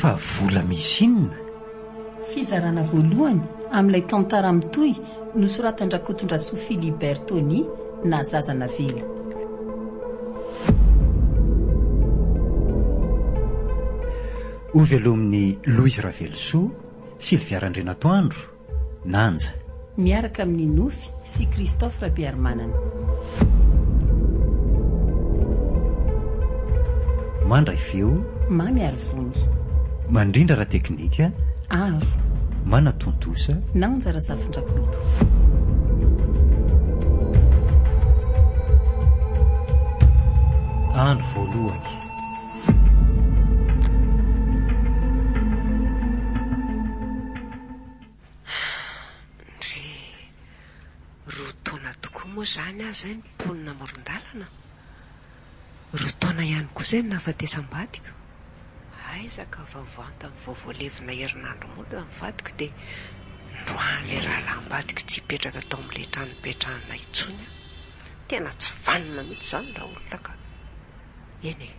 Fa vola misy inona? Fizarana voalohany amin'ilay tantara mitohy nosoratan-dRakotondrasoa Philibert Tony na Zaza Navela. Hovelomin'i Louise Ravelosoa, Sylvia Randrianatoandro, Nanja. Miaraka amin'i Nofy sy Christophe Rabearimanana. Mandray feo. Mamy ary vony. Mandrindra ara-teknika. Aro. Manatontosa. Nanja Razafindrakoto. Andro voalohany. Ndry, roa taona tokoa moa izany aho izay no mponina amoron-dalana. Roa taona ihany koa izay no nahafatesam-badiko. Aiza ka vao vantany vao voalevina herinandro monja ny vadiko dia noroahan'ilay rahalahim-badiko tsy hipetraka tao amin'ilay trano nipetrahana intsony aho. Tena tsy vanona mihitsy izany raolona ka. Eny e.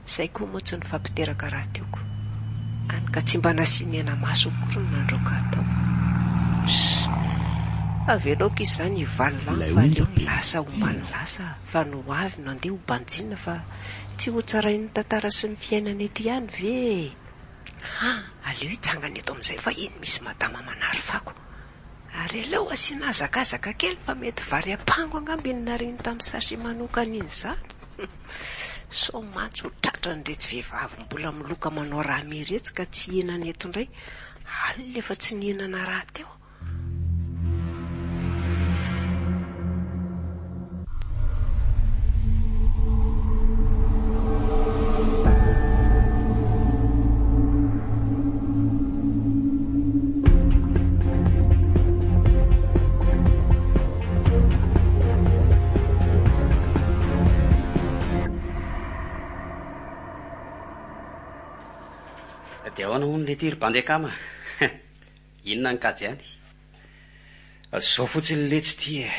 Izay koa moa tsy nifampiteraka rahateo ko. Hany ka tsy mba nasiany hena-maso akory ny nandroaka ahy tao. Ssss. Avelao akia izany hivalona any fa aleo ny lasa homba ny lasa fa ny ho avy no andeha ho banjina fa tsy ho tsarain'ny tantara sy ny fiainana eto ihany ve e! Ha! Aleo hitsangana eto amin'izay fa iny misy madama manary fako. Ary aleo asiana hazakazaka kely fa mety vary ampango angamba iny nariany tamin'ny sachet manokana iny izany. Sao mantsy ho tratran'iretsy vehivavy mbola miloka manao rame iretsy ka tsy hihinana eto indray. Alina efa tsy nihinana rahateo. Dia ahoana hono lety ry bandy akama? Inona ny kajy any? Zao fotsiny letsy ity e.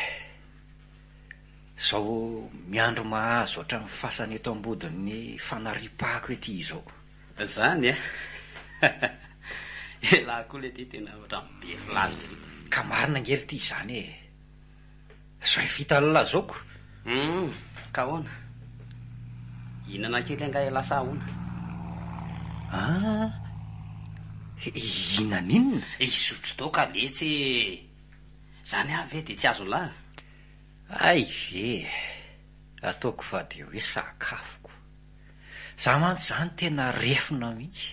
Zao miandry mahazo hatramin'ny fasana eto ambodin'ny fanariam-pako ety izao. Zany a! Elah koa le ty tena ohatran'ny be filaza ery. Ka marina ange ry ty izany e! Zay vita ny lazaoko. Humm, ka ahoana? Hihinana kely angaha elah sa ahoana? An! Hihinana inona? Hisotro toaka letsy e! Zany avy ve dia tsy azon'lah? Hay ve e! Ataoko fa dia hoe sakafoko. Za mantsy zany tena refona mihitsy.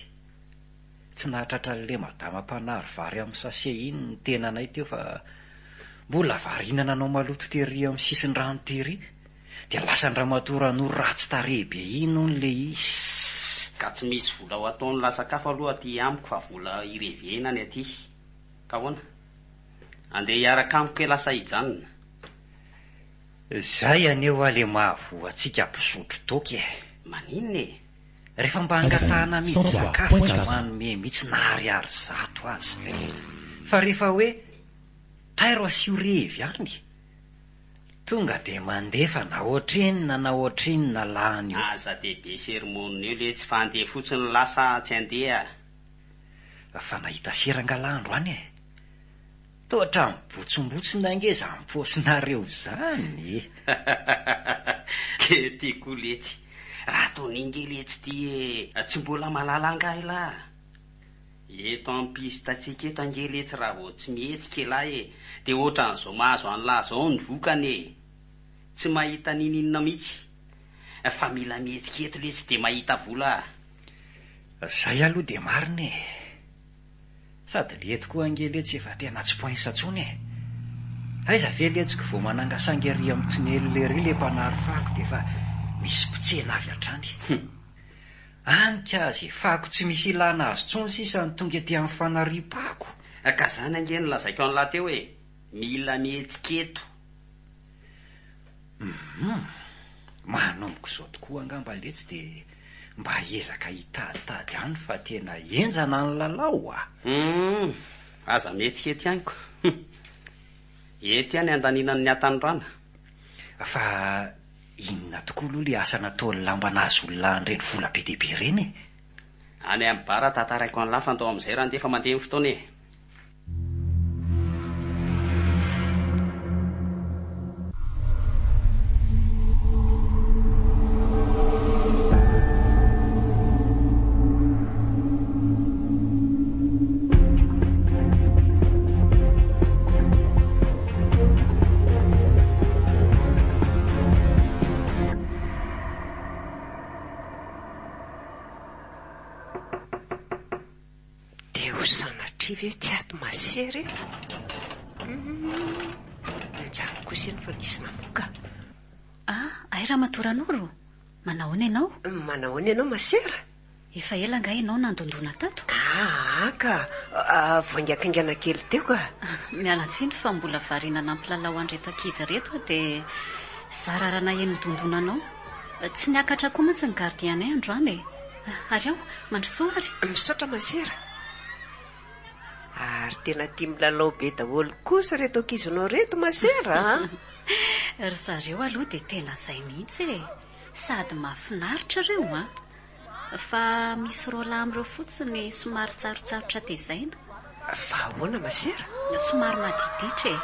Tsy nahatratra an'le madama mpanary vary amin'ny sachet iny ny tenanay teo fa mbola variana nanao maloto tery amin'ny sisin-drano tery. Dia lasan-dramatoa Ranoro ratsy tarehy be iny hono le izy. Ka tsy misy vola ho ataon'la sakafo aloha aty amiko fa vola hirevena ny aty. Ka ahoana? Andeha hiaraka amiko elah sa hijanona? Zay anie hoa le mahavoa antsika mpisotro toaka e! Maninona e? Rehefa mba angatahana amidy sakafo tsy manome mihitsy na ariary zato aza. Fa rehefa hoe tairo asio revy any, tonga dia mandefa na ohatrinona na ohatrinona lany eo. Aza dia be sermon eo letsy fa andeha fotsiny lasa tsy andeha. Fa nahita sera angalah androany e! Toa hatramin'ny botsombotsona ange izany paosinareo izany e! Ke ty koa letsy. Raha Tony nge letsy ty e! Tsy mbola mahalala angaha elah? Eto am piste tsika eto ange letsy raha vao tsy mihetsika elah e! Dia ohatran'izao mahazo an'lah zao ny vokany e! Tsy mahita n'ininona mihitsy. Fa mila mihetsika eto letsy dia mahita vola a! Zay aloha dia marina e! Sady le eto koa ange letsy efa tena tsy poinsa tsony e! Aiza ve letsy ko vao manangasangy ary am tunnel ery le mpanary fako de efa misy mpitsena avy hatrany. Any ka ze fako tsy misy ilana azy tsony sisa no tonga ety am fanariam-pako. Ka zany ange no lazaiko an'lah teo e! Mila mihetsika eto. Humm! Manomboka izao tokoa angamba letsy dia mba hiezaka hitaditady any fa tena henjana ny lalao a! Humm! Aza mihetsika eto ihany ko! Eto ihany andaniana ny hatanorana. Fa inona tokoa aloha ilay asa nataon'ny lamba nahazo olona an'ireny vola be dia be ireny e? Any amin'ny bar tantaraiko an'lah fa ndao amin'izay raha ndeha fa mandeha ny fotoana e. Dia ho sanatria ve tsy ato masera e? Humm, nijanona kosa iny fa nisy namoaka. Ah, hay Ramatoa Ranoro! Manahoana ianao? Manahoana ianao masera? Efa ela angaha ianao nandondona tato? Aa ka, voaingakaingana kely teo ka. Miala tsiny fa mbola variana nampilalao an'ireto ankizy ireto aho dia zara raha naheno ny dondonanao. Tsy niakatra koa mantsy ny gardien-nay androany e. Ary ao, mandrosoa ary. Misaotra masera. Ary tena tia milalao be daholo kosa ireto ankizinao ireto masera a! Ry zareo aloha dia tena izay mihitsy e! Sady mahafinaritra ireo an! Fa misy roalahy amin'ireo fotsiny somary sarotsarotra tezaina. Fa ahoana masera? Somary madiditra e!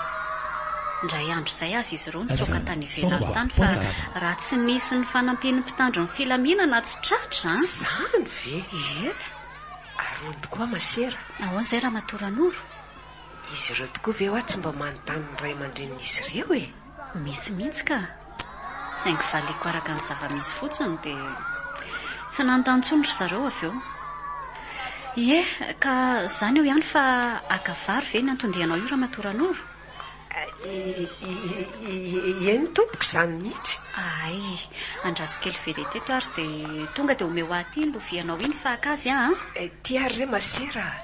Indray andro izay aza izy ireo nitsoaka tany ivelany tany fa raha tsy nisy ny fanampian'ny mpitandro ny filaminana tsy tratra an! Izany ve? Ie! Ary hono tokoa masera? Ahoana izay Ramatoa Ranoro? Izy ireo tokoa ve hoa tsy mba manontany ny ray aman-drenin'izy ireo e? Misy mihitsy ka! Saingy valiako araka ny zava-misy fotsiny dia tsy nanontany intsony ry zareo avy eo. Ie, ka izany eo ihany fa haka vary ve ny anton-dianao io Ramatoa Ranoro? Eny tompoko, izany mihitsy. Hay, andraso kely vedette eto ary dia tonga dia omeo ahy aty iny lovianao iny fa haka azy aho an! Ity ary re masera a!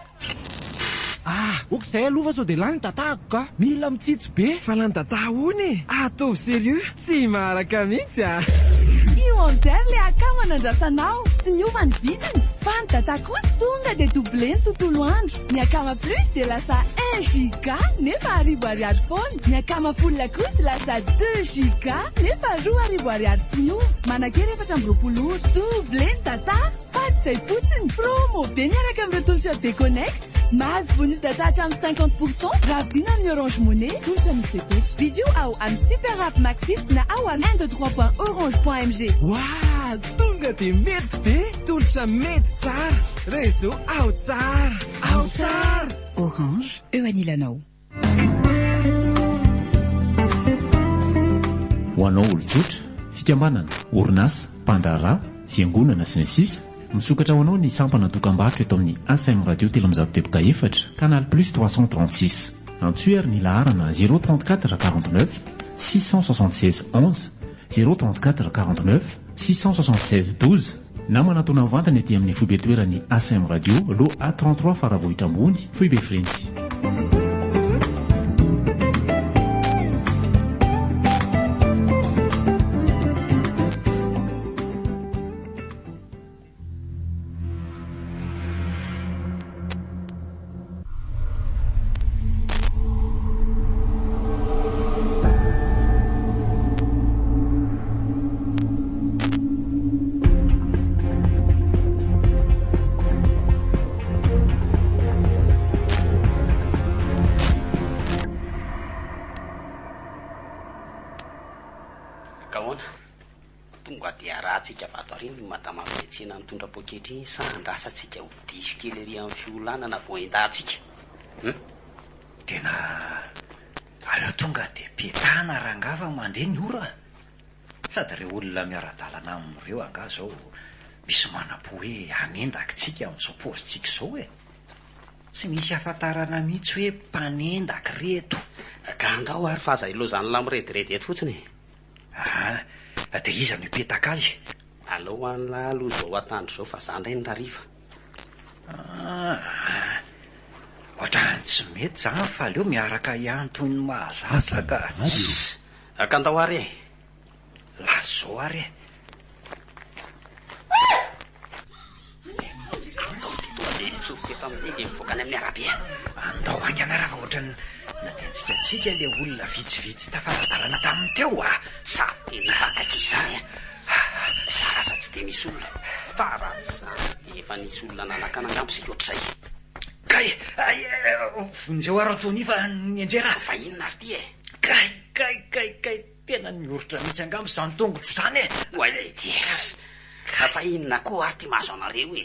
Ah! Ok zay aloha fa sao dia lany data-ko ka! Mila mitsitsy be! Fa lany data ahoana e? Ataovy sérieux! Tsy maharaka mihitsy ah! Io Amber le akama nandrasanao, tsy miova ny vidiny fa ny data kosa tonga dia doublé ny tontolo andro. Ny akama plus dia lasa un giga nefa arivo ariary foana, ny akama full kosa lasa deux giga nefa 2000 ariary tsy miova. Manan-kery 24 ora. Doublé ny data! Fa tsy izay fotsiny, promo be miaraka amin'ireo tolotra Bconnect. Mahazo bonus data hatramin'ny 50 pour cent raha vidiana amin'ny Orange Money, tolotra misy fepetra. Vidio ao amin'ny Super App Maxit na ao amin'ny un deux trois point orange point mg. Waah! Tonga dia mety be! Tolotra mety tsara! Réseau ao tsara! Ao tsara! Orange, eo anilanao. Ho anao olon-tsotra, fikambanana, orinasa, mpandraharaha, fiangonana, sy ny sisa Misokatra ho anao ny sampana dokam-barotra eto amin'ny ACM Radio 304, Canal Plus 336. Antsoy ary ny laharana 034 49 676 11, 034 49 676 12 na manatona mivantana ety amin'ny foibe toeran'ny ACM Radio, lot A 33 Faravohitra Ambony, Foibe Frenjy. Ka ahoana? Tonga dia arahantsika vato ary iny madama avy any an-tsena nitondra poketra iny sa andrasantsika ho diso kely ery amin'ny fiholanana vao endahantsika? Hum? Tena aleo tonga dia petahana rangaha fa mandeha ny ora a! Sady ireo olona miara-dalana aminy ireo angaha izao misy manam-po hoe hanendaka tsika amin'izao paozintsika izao e! Tsy misy ahafantarana mihitsy hoe mpanendaka ireto. Ka andao ary fa aza ilaozan'lah mirediredy eto fotsiny e! Aa dia iza no hipetaka azy? Aleo an'lah aloha izao atandro izao fa za indray ny rariva. Aa ohatran'ny tsy mety izany fa aleo miaraka ihany toy ny mahazatra ka. Sss! Ka andao ary e! Lasa izao ary e! Andao ity tonga dia mitsofoka eto amin'ity dia mivoaka any amin'ny arabe a! Andao haingana raha fa ohatran'ny natiantsikatsika ilay olona vitsivitsy tafara-dalana taminy teo a! Sady tena efa akaiky izany a! Zara aza tsy dia misy olona. Fa raha tsy izany dia efa nisy olona nanakana angamba isika ohatr'izay. Kay! Ay, vonjeo aho Ratony fa nianjera aho. Fa inona ary ity e? Kay, kay, kay, kay, tena nioritra mihitsy angamba izany tongotro izany e! Oay ity. Fa inona koa ary ity mahazo anareo e?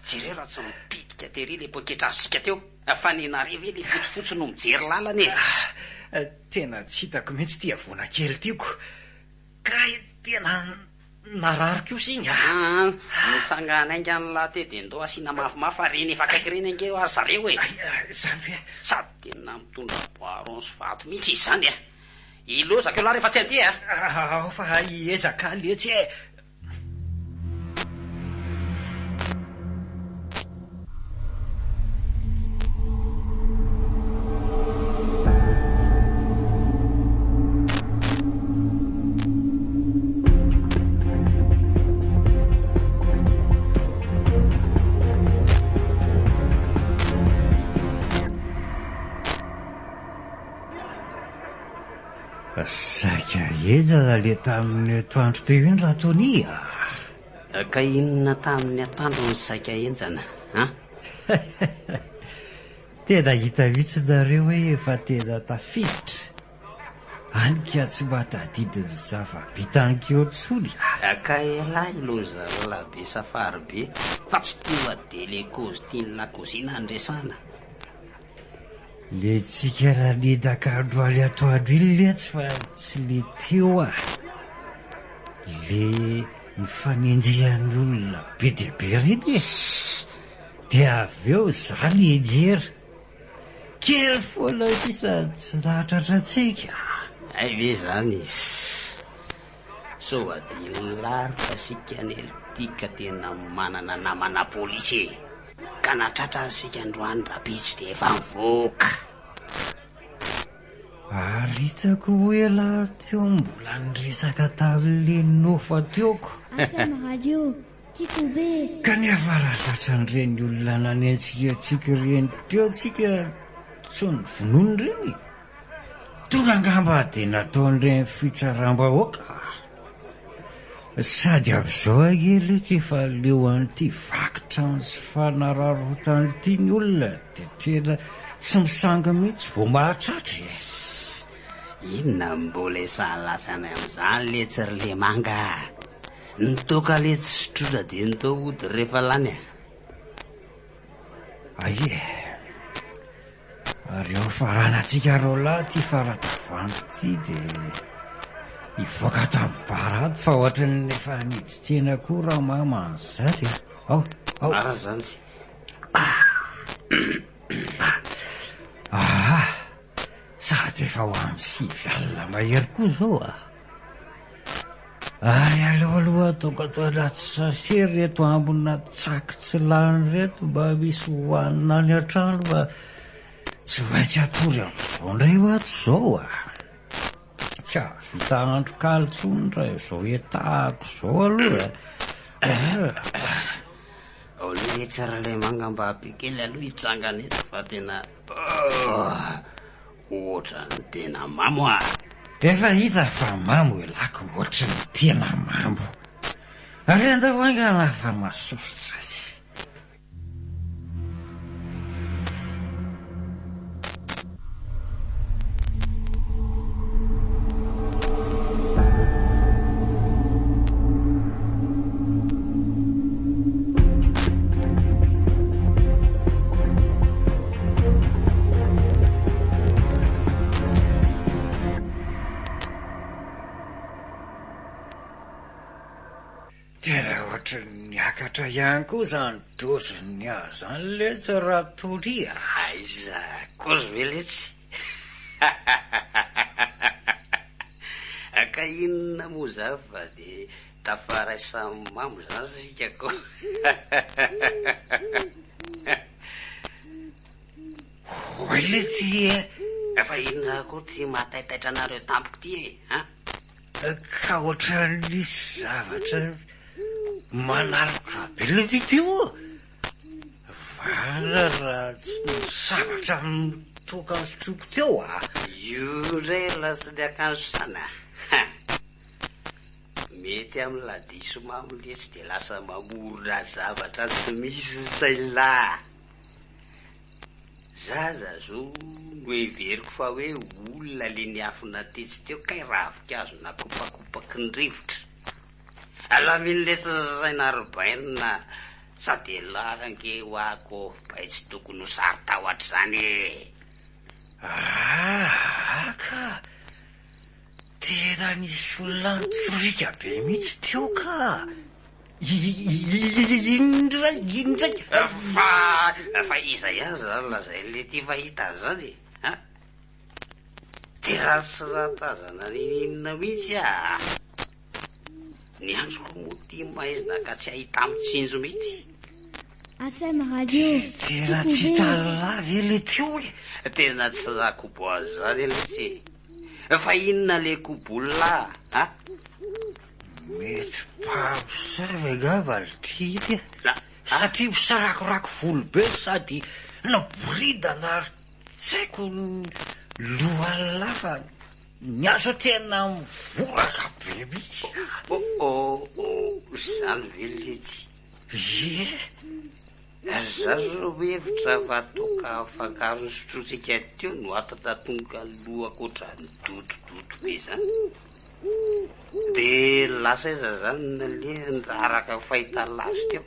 Jereo raha tsy mipitika tery ilay poketra azontsika teo. Fa nenareo ve ilay fotsifotsy no mijery lalana e? Tena tsy hitako mihitsy ity havoana kely ity ko. Kay tena narary kosa iny a! Aa, mitsangana haingana lahy teo dia ndao asiana mafimafy fa reny efa akaiky ireny ange hoa ry zareo e! Izany ve? Sady tena mitondra bois rond sy vato mihitsy izy izany a! Ilozako ialahy rehefa tsy handeha a! Ao fa hiezaka letsy e! Saika henjana le tamin'ny atoandro teo iny Ratonia a! Ka inona tamin'ny atoandro no saika henjana an? Tena hita mihitsy nareo hoe efa tena tafiditra. Any ka tsy mba tadidy ny zava-bitan'keo intsony a! Ka elah iloza ralahy be safary be fa tsy toa delekozy tian'i lakozina ny resahana. Le tsika nanendaka androany atoandro iny letsy fa tsy le teo ah! Le nifanenjehan'ny olona be dia be reny e! Dia avy eo za nianjera. Kely foana sisa tsy nahatratra antsika. Hay ve zany e! Sao adinon'lah ary fa sika anie ry ka tena manana namana polisy e! Ka na tratra ary isika androany rahampitso dia efa mivoaka. Ary hitako hoe elah teo mbola niresaka tamin'le Nofa teo ko. FM radio, tiako be. Kanefa raha tratran'ireny olona nanenjika antsika ireny teo tsika tsy novonoina ireny e. Tonga angamba dia nataon'ireny fitsaram-bahoaka. Sady amin'izao ange letsy efa leo an'ity vaky trano sy fanararaotana ity ny olona dia tena tsy misangy mihitsy vao mahatratra e! Inona no mbola isalasana amin'izany letsy ry lemanga a! Ny toaka letsy sotroina dia ny toa ody rehefa lany a! Ay e! Ary eo faranantsika roalahy ity faratavoahangy ity dia hivoaka ato amin'ny bar ato fa ohatran'ny efa nidin-tsena koa ramama an'izany e! Ao, ao. Marina izany. Aha! Sady efa ho amin'ny 9 alina mahery koa izao a! Ary aleo aloha tonga ato anaty sachet ireto ambina tsaky tsy lany ireto mba misy hohanina any an-trano fa tsy maintsy hatory amin'izao indray ho ato izao a! Tsy hahavita andro kaly intsony raha izao etahako izao aloha e! Ao letsy ry lemanga mba ampio kely aloha hitsangana eto fa tena Ohatran'ny tena mamo ah! Efa hita fa mamo elako ohatran'ny tena mamo. Ary andao haingana fa masosotra azy. Tena ohatran'ny niakatra ihany koa izany dozin'ny ahy izany letsy Ratoria a! Aiza kosa ve letsy? Ka inona moa izany fa dia Tafaray samy mamo zany sika ko. Hoy letsy e! Fa inona koa ty mahataitaitra anareo tampoka ty e? An? Ka ohatran'ny nisy zavatra manaloka be letsy teo. Varina raha tsy nisy zavatra nitoaka nosotroiko teo a! Io indray lasa ny akanjo sana. Mety amin'ny la diso mamo letsy dia lasa mamorona zavatra tsy misy ny sain'lah a! Zaza zo no heveriko fa hoe olona le niafina tetsy teo kay ravinkazo nakopakopaky ny rivotra. Alamino letsy ny saina ry bainina sady elah ange hoa kôfbay tsy tokony ho saro-tahotra izany e! Aa ka! Tena nisy olona nitsoriaka be mihitsy teo ka! Indray, indray! Fa, fa iza ihany izany lazain'ilay fahita an'izany e? An? Tena tsy nahatazana n'inon'inona mihitsy aho. Ny andro koa moa ity maizina ka tsy ahita-mitsinjo mihitsy. FM Radio, Tena tsy hitan'lah ve le teo e? Tena tsy nahakobo an'izany letsy e. Fa inona le kobolona a? Mety mpamosavy angamba ry ty e. Satria misarakorako volo be sady naboridana ary tsy haiko ny lohan'lah fa ny ahy zao tena mivoraka be mihitsy a. Oh oh oh, izany ve letsy? Ie. Za zao mihevitra fa toaka afangaro nosotrointsika teo no atatra tonga lohako ohatran'ny dodododo be zany. De lasa aiza zany ny nalehany raha araka ny fahitana azy teo?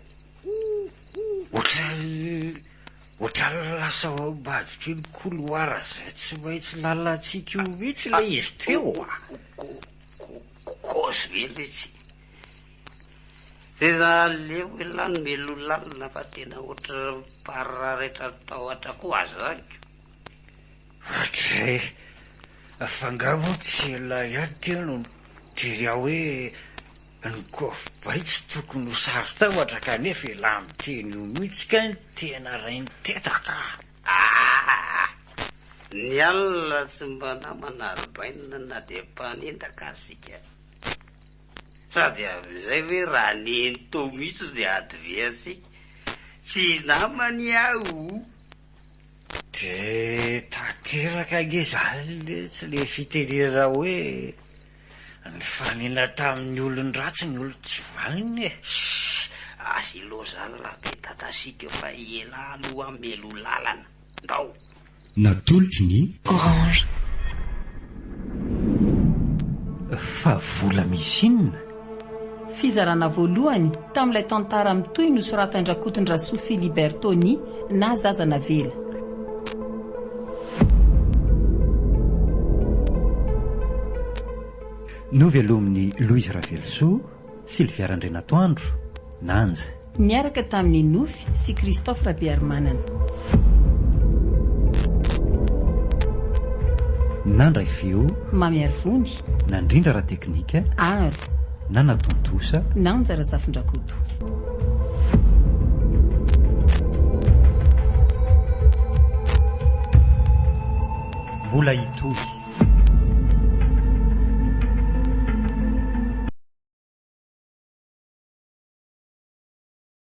Ohatran'ny ohatran'ny lasa ao ambadik'iny couloir izay tsy maintsy lalantsika io mihitsy ilay izy teo a! Kôzy ve letsy? Tena aleo elah no meloa lalina fa tena ohatran'ny mipararetra ny tahotra koa aza zany ko. Ohatray, fa nga moa tsy elah ihany teo no nitery ahy hoe ny kôfbay tsy tokony ho saro-tahotra kanefa elah miteny io mihitsy kay no tena rain-tetaka. Aa! Ny alina tsy mba namana ry bainina na dia mpanendaka aza ika. Sady amin'izay ve raha neny tao mihitsy ny adversaire tsy namany aho. De tanteraka ange zany letsy le fitenenana hoe nifanena tamin'ny olon-dratsy ny olon-tsy vanona e. Ssss asilo zany raha be dadasika eo fa elah aloha melo lalana. Ndao. Natolotry ny. Orange. Fa vola misy inona? Fizarana voalohany tamin'ilay tantara mitohy nosoratan-dRakotondrasoa Philibert Tony na Zaza Navela. Novelomin'i Louise Ravelosoa, Sylvia Randrianatoandro, Nanja. Niaraka tamin'i Nofy sy Christophe Rabearimanana. Nandray feo. Mamy Arivony. Nandrindra ara-teknika. Aro. Nanatontosa. Nanja Razafindrakoto. Mbola hitohy.